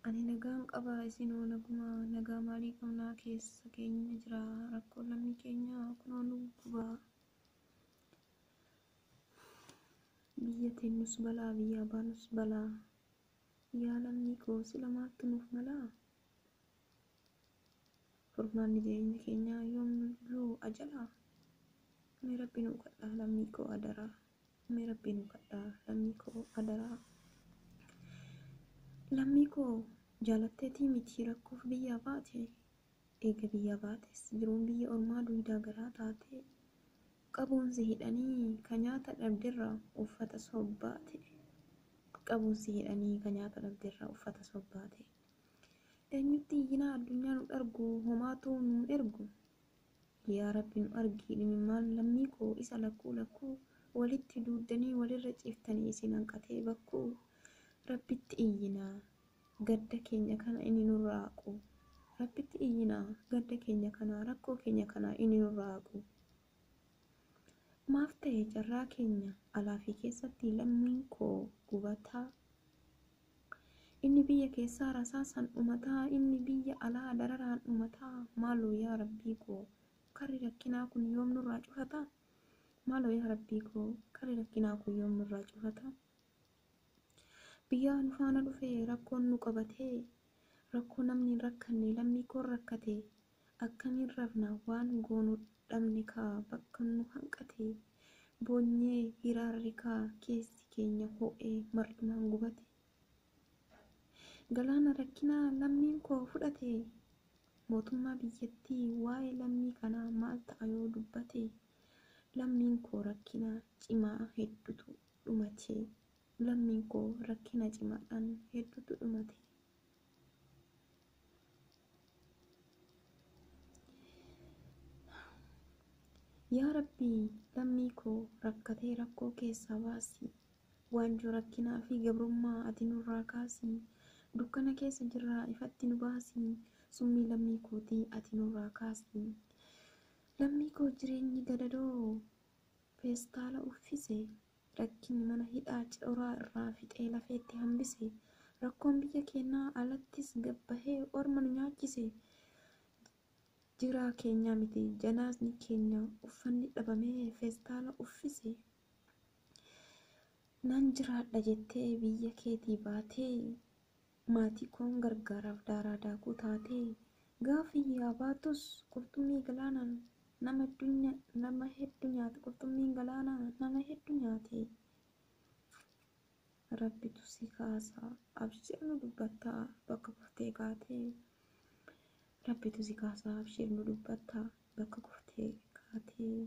Ani nagaan qaba isinoo nagumaa, nagaa maalii qabnaa keessa keenya jira, rakkoon lammii keenyaa kunoo nu gubaa. Biyya teennus balaa, biyyaa baanus balaa, yaa lammii koo sila maaltu nuuf malaa? Furmaanni jireenya keenyaa yoomiyyuu ajalaa? Mee rabbi nuu kadhaa lammii koo adaraa. Mee rabbi nuu kadhaa lammii koo adaraa. Lammii koo jaalatteetii miti rakkoof biyyaa baate. Eega biyyaa baates jiruun biyya ormaa duydaa garaa taate. Qabuun si hidhanii ka nyaata dhabderraa uffata sobbaate. Qabuun si hidhanii ka nyaata dhabderraa uffata sobbaate. Eenyutti iyyinaa addunyaa nu dhargu homaatu nu ergu. Yaa rabbi nu argi dhimimmaan lammii koo isa lakkuu lakkuu walitti duuddanii walirra ciiftanii isin hanqatee bakkuu. Rabbitti iyyinaa gadda keenya kana inni nurraa haqu. Rabbitti iyyinaa gadda keenya kana rakkoo keenya kana inni nurraa haqu. Maaf ta'e carraa keenya alaa fi keessatti lammiin koo gubataa. Inni biyya keessaa rasaasaan dhumataa, inni biyya alaa dararaan dhumataa. Maaloo yaa rabbii koo karri rakkinaa kun yoom nurraa cufataa? Maaloo yaa rabbii koo karri rakkinaa kun yoom nurraa cufataa? Biyyaa nu faana dhufe rakkoon nu qabatee, rakkoo namni hin rakkanne lammii koon rakkate. Akkamiin rafna waan goonu dhabne kaa bakka nu hanqate. Boonyee hiraarri kaa keessi keenya ho'ee mar'umaan gubate. Galaana rakkinaa lammiin koo fudhate. Mootummaa biyyattii waa'ee lammii kanaa maal ta'a yoo dubbate. Lammiin koo rakkina cimaa hedduutu dhumate. Lammiin koo rakkina cimaadhaan hedduutu dhumate. Yaa Rabbii lammii koo rakkatee rakkoo keessaa baasi. Waanjoo rakkinaa fi gabrummaa ati nurraa kaasi. Dukkana keessa jirraa ifatti nu baasi. Summii lammii kootii ati nurraa kaasi. Lammii koo jireenyi gadadoo feestaala uffise. Rakkinni mana hidhaa coraa irraa fixee lafeetti hambise. Rakkoon biyya keenyaa alattis gabbahee orma nu nyaachise. Jiraa keenyaa miti janaasni keenya uffanni dhabamee feestaala uffise. Nan jiraadha jettee biyya keetii baatee maatii koon gargaaraaf daaraa daakuu taatee gaafa yaa baatus qurxummii galaanaan nama hedduu nyaate qurxummiin galaanaa nama hedduu nyaate. Rabbitu si kaasa abshir nu dubbattaa bakka kuftee kaatee. Rabbitu si kaasa abshir nu dubbattaa bakka kuftee kaatee.